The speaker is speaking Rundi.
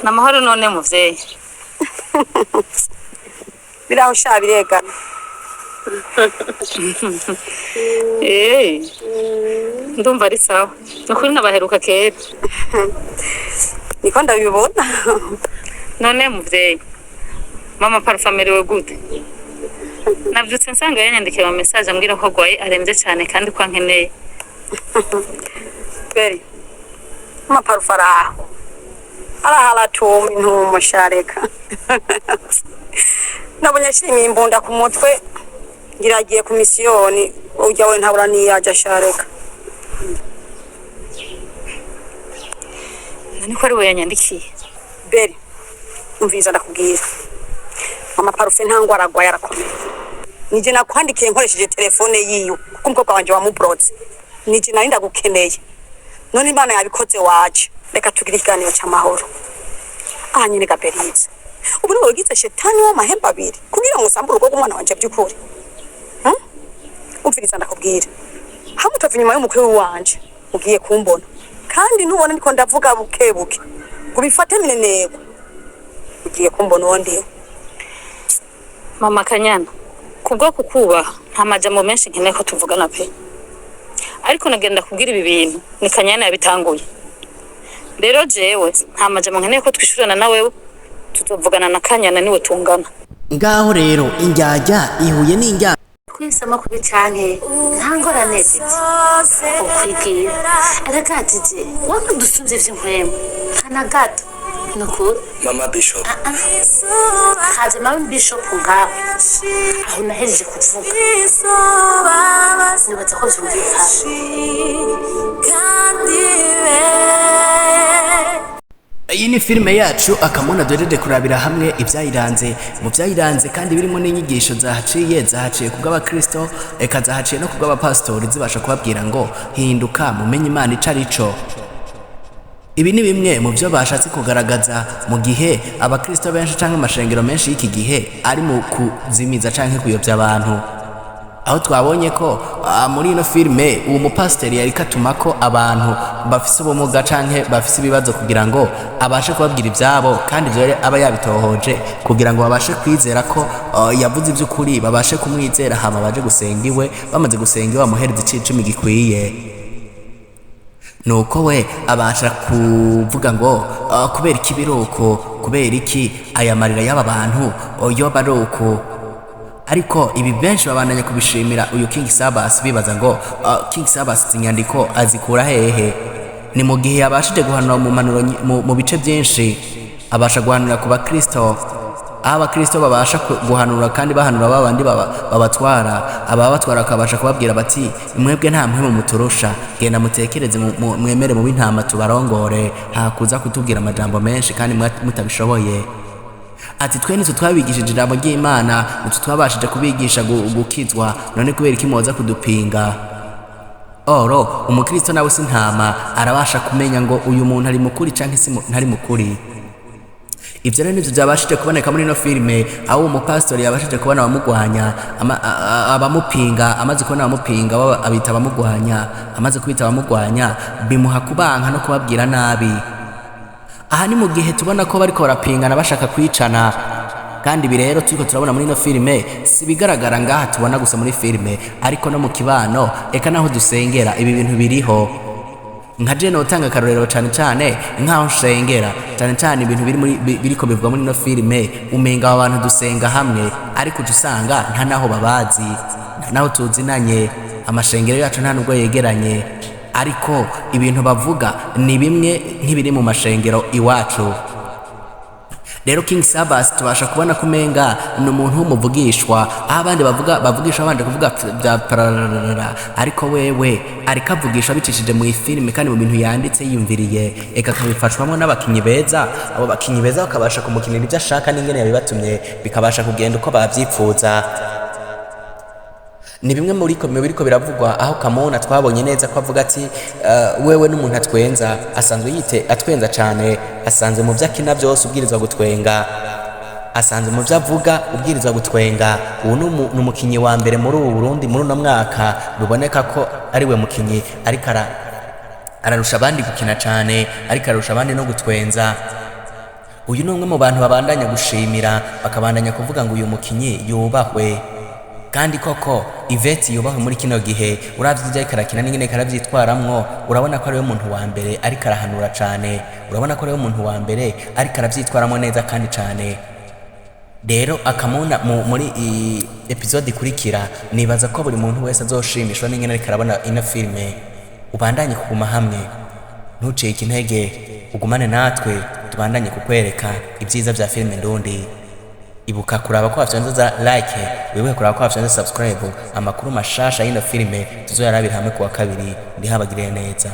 Namahoro none muvyeyi? Biraho sha, biregana. Eh, ndumva ari sawa, nukuri nabaheruka kera. Niko ndabibona. None muvyeyi, mama Parufe amerewe gute? Navyutse nsanga yanyandikiye ama message ambwira ko agwaye, aremvye cane, kandi ko ankeneye. Beri, mama Parufe araho, araho aratuma intumo shareka. Nabonye ashimiye imbunda ku mutwe, ngira agiye ku misiyoni. Urya we ntabura niyaja shareka. None ko ari we yanyandikiye? Beri, umviriza ndakubwira, mama Parufe nta ngwara agwaye, arakomeye. Nije nakwandikiye nkoresheje telefone yiwe, kuko umukobwa wanje wamubrotse. Nije nari ndagukeneye, none Imana yabikoze waje. Reka tugire ikiganiro c'amahoro aha nyene. Gaberiza, ubu niwe wigize shetani w'amahembe abiri kugira ngo usambure urugo rw'umwana wanje by'ukuri? Umviriza ndakubwira, hamwe utava inyuma y'umukwe wanje ugiye kumbona, kandi ntubona ndiko ndavuga buke buke ngo ubifate minenegwe, ugiye kumbona uwo ndiwe. Mama Kanyana, kubwo kukubaha nta majambo menshi nkeneye ko tuvugana pe, ariko nagenda kubwira ibi bintu ni Kanyana yabitanguye. Rero jewe nta majambo nkeneye ko twishurana na wewe, tuzovugana na Kanyana, niwe tungana. Ngaho rero indyarya ihuye n'indyarya. Kwisama kubi canke nta ngorane ziti ukwigira. Erega didi wamwe dusumvye ivy'impwemu nta na gato, ni ukuri. Mama Bishop. Haje mama Bishop ngaho, aho nahejeje kuvuga, nibaza ko vyumvikana. Iyi ni filime yacu Akamuna duhejeje kurabira hamwe ibyayiranze, mu byayiranze kandi birimo n'inyigisho zahaciye ku bw'abakristo, eka zahaciye no ku bw'abapasitori, zibasha kubabwira ngo hinduka mumenye Imana ico ari cyo. Ibi ni bimwe mu byo bashatse kugaragaza mu gihe abakristo benshi cyangwa amashengero menshi y'iki gihe ari mu kuzimiza cyangwa kuyobya abantu, aho twabonye ko muri ino filime uwo mupasiteri yari katuma ko abantu bafise ubumuga canke bafise ibibazo kugira ngo abashe kubabwira ibyabo, kandi ibyo yari aba yabitohoje kugira ngo babashe kwizera ko yavuze iby'ukuri, babashe kumwizera, hama baje gusenga iwe. Bamaze gusenga iwe, bamuhereza icicumi gikwiye. Nuko we abasha kuvuga ngo kubera iki biruko, kubera iki aya marira y'aba bantu yoba ari uku? Ariko ibi benshi babandanya kubishimira uyu King Sabas, bibaza ngo King Sabas izi nyandiko azikura hehe? Ni mu gihe yabashije guhanura mu mpanuro mu bice byinshi, abasha guhanura ku bakristo, aho abakristo babasha guhanura kandi bahanura babandi babatwara, ababatwara bakabasha kubabwira bati mwebwe nta mpwemu muturusha, genda mutekereze, mwemere mu b'intama tubarongore, nta kuza kutubwira amajambo menshi kandi mutabishoboye. Ati twe nitwe twabigishije ijambo ry'Imana, nitwe twabashije kubigisha gukizwa, none kubera iki muza kudupinga? Oro umukristo nawe si ntama, arabasha kumenya ngo uyu muntu ari mukuri canke si ntari mukuri. Ibyo rero nivyo byabashije kuboneka muri ino filime, aho uwo mupasitori yabashije kubona abamugwanya, abamupinga. Amaze kubona abamupinga abita abamugwanya. Amaze kubita abamugwanya, bimuha kubanka no kubabwira nabi. Aha ni mu gihe tubona ko bariko barapingana, bashaka kwicana. Kandi ibi rero turiko turabona muri ino filime si bigaragara ngaha tubona gusa muri filime, ariko no mu kibano, eka naho dusengera, ibi bintu biriho. Nka je notanga akarorero cane cane nkaho nshengera, cane cane ibintu biri muri biriko bivugwa muri ino filime, umenga aba bantu dusenga hamwe, ariko uca usanga nta naho babazi, nta naho tuzinanye, amashengero yacu nta nubwo yegeranye, ariko ibintu bavuga ni bimwe nk'ibiri mu mashengero iwacu. Rero King Sabas tubasha kubona ko umenga ni umuntu w'umuvugishwa, aho abandi bavuga bavugisha babanje kuvuga bya parararara, ariko wewe ariko avugisha bicishije mu ifilime kandi mu bintu yanditse yiyumviriye, eka akabifashwamo n'abakinyi beza. Abo bakinyi beza bakabasha kumukinira ibyo ashaka n'ingene yabibatumye, bikabasha kugenda uko bavyipfuza. Ni bimwe muri ko biriko biravugwa, aho Kamona twabonye neza ko avuga ati wewe n'umuntu atwenza, asanzwe yite atwenza cane, asanzwe mu vyo akina byose ubwirizwa gutwenga, asanzwe mu vyo avuga ubwirizwa gutwenga. Ubu ni umukinyi wa mbere muri ubu Burundi muri uno mwaka, biboneka ko ari we mukinyi ariko ararusha abandi gukina cane, ariko ararusha abandi no gutwenza. Uyu ni umwe mu bantu babandanya gushimira, bakabandanya kuvuga ngo uyu mukinyi yubahwe. Kandi koko Yvette yubahwe muri kino gihe. Uravye ivyo ariko arakina n'ingene ariko aravyitwaramwo, urabona ko ariwe muntu wa mbere ariko arahanura cane, urabona ko ariwe muntu wa mbere ariko aravyitwaramwo neza kandi cane. Rero akamuna muri episode ikurikira, nibaza ko buri muntu wese azoshimishwa n'ingene ariko arabona ino filime. Ubandanye kuguma hamwe, ntucike intege, ugumane natwe tubandanye kukwereka ibyiza vya filime ndundi. Ibuka kuraba ko wafyonze za like, wibuke kuraba ko wafyonze subscribe. Amakuru mashasha y'ino filime tuzoyarabira hamwe kuwa kabiri. Ndihabagiriye neza.